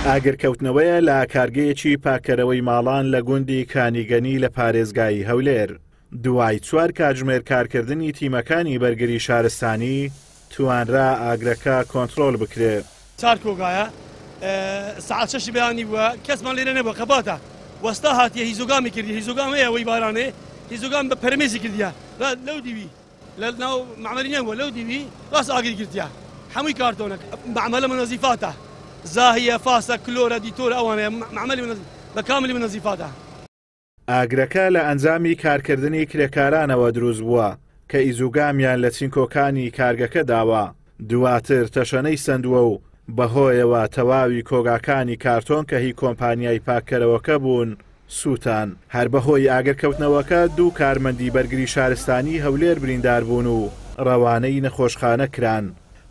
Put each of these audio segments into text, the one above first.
ئاگرکەوتنەوەیە لە کارگەیەکی پاککەرەوەی ماڵان لە گوندی کانیگەنی لە پارێزگای هەولێر. دوای چوار کاتژمێر کارکردنی تیمەکانی بەرگری شارستانی، توانرا ئاگرەکە کۆنترۆل بکرێ. چار کۆگایە سەعات شەشی بەیانی بووە کەسمان لێرە نەبووە خەباتە وەستا هاتیە هیزۆگامی کردی هیزۆگام هەیە وەی بارانێ هیزۆگام بە پەرمێزی کردیە لەو دیوی لە ناو مەعمەلی نەبووە لەو دیوی ڕاست ئاگری گرتیە هەمووی کارتۆنە مەعمەلە منەزیفاتە زاهیە فاسە کلۆرە دیتۆرە ئەوانەیە مەعمەلی بە کاملی منەزیفاتە. ئاگرەکە لە ئەنجامی کارکردنی کرێکارانەوە دروستبووە کە ئیزوگامیان لە چینکۆکانی کارگەکە داوە، دواتر تەشەنەی سەندووە و بەهۆیەوە تەواوی کۆگاکانی کارتۆن کە هی کۆمپانیای پاککەرەوەکە بوون سووتان. هەر بەهۆی ئاگرکەوتنەوەکە دوو کارمەندی بەرگری شارستانی هەولێر برینداربوون و رەوانەی نەخۆشخانە کران.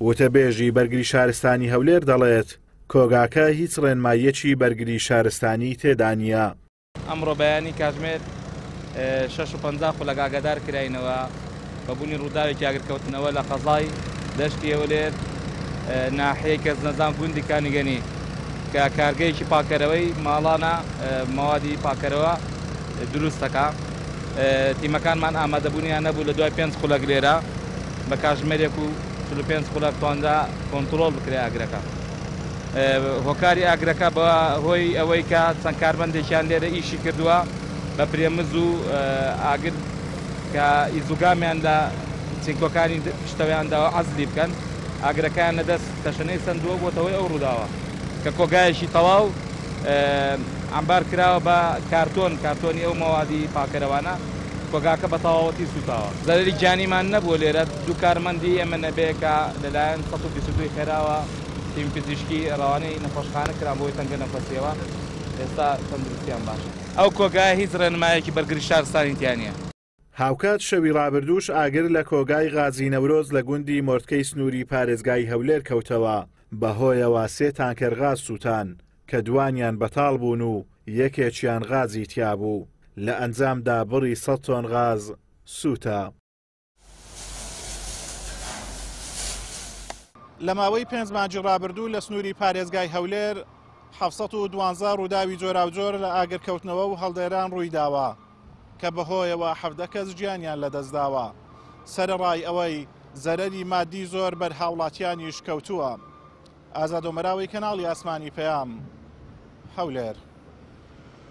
وتەبێژی بەرگری شارستانی هەولێر دەڵێت، کۆگاکە هیچ ڕێنماییەکی بەرگری شارستانی تێدا نییە. ئەمڕۆ بەیانی کاتژمێر 6:50 ئاگادار کراینەوە بە بوونی ڕووداوێکی ئاگرکەوتنەوە لە قەزای دەشتی هەولێر ناحیەی کەسنەزان گوندی کانیگەنی کە کارگەیەکی پاکەرەوەی ماڵانە مەوادی پاکەرەوە دروست دەکا. تیمەکانمان ئامادەبوونیان نەبوو لە دوای 5 خولەک لێرە بە کاتژمێرێک و 45 خولەک توانرا کۆنتڕۆڵ بکرێ ئاگرەکە. هۆکاری ئاگرەکە بە هۆی ئەوەی کە چەند کارمەندێکیان لێرە ئیشی کردووە بە پرێمز و ئاگر کە ئیزوگامیان لە چینکۆکانی پشتەوەیان داوە عەزلی بکەن ئاگرەکەیان لە دەست تەشەنەی سەندووە بۆتەوەی ئەو ڕووداوە کە کۆگایەکی تەواو عەمبار کراوە بە کارتۆن کارتۆنی ئەو مەوادی پاکەرەوانە کۆگاکە بە تەواوەتی سووتاوە. زەرەری گیانیمان نەبووە لێرە دوو کارمەندی ئێمە نەبێ کە لەلایەن 122 خێراوە تیم پزیشکی ڕەوانەی نەخۆشخانە کران بەهۆی تەنگە نەفەسیەوە ئێستا تەندروستیان باشە. ئەو کۆگایە هیچ ڕێنمایەکی بەرگری شارستانی تیا نییە. هاوکات شەوی ڕابردووش ئاگر لە کۆگای غازی نەورۆز لە گوندی مۆرتکەی سنووری پارێزگای هەولێر کەوتەوە، بەهۆیەوە سێ تانکەر غاز سووتان کە دوانیان بەتاڵ بوون و یەکێکیان غازی تیابوو، لە ئەنجامدا بڕی 100 تۆن غاز سووتا. لە ماوەی پێنج مانگی ڕابردوو لە سنووری پارێزگای هەولێر 712 ڕووداوی جۆراوجۆر لە ئاگرکەوتنەوە و هەڵدێران ڕوویداوە کە بەهۆیەوە 17 کەس گیانیان لەدەستداوە سەرەڕای ئەوەی زەرەری مادی زۆر بەر هاوڵاتیانیش کەوتووە. ئازاد ئۆمەراوی کەناڵی ئاسمانی پەیام، هەولێر.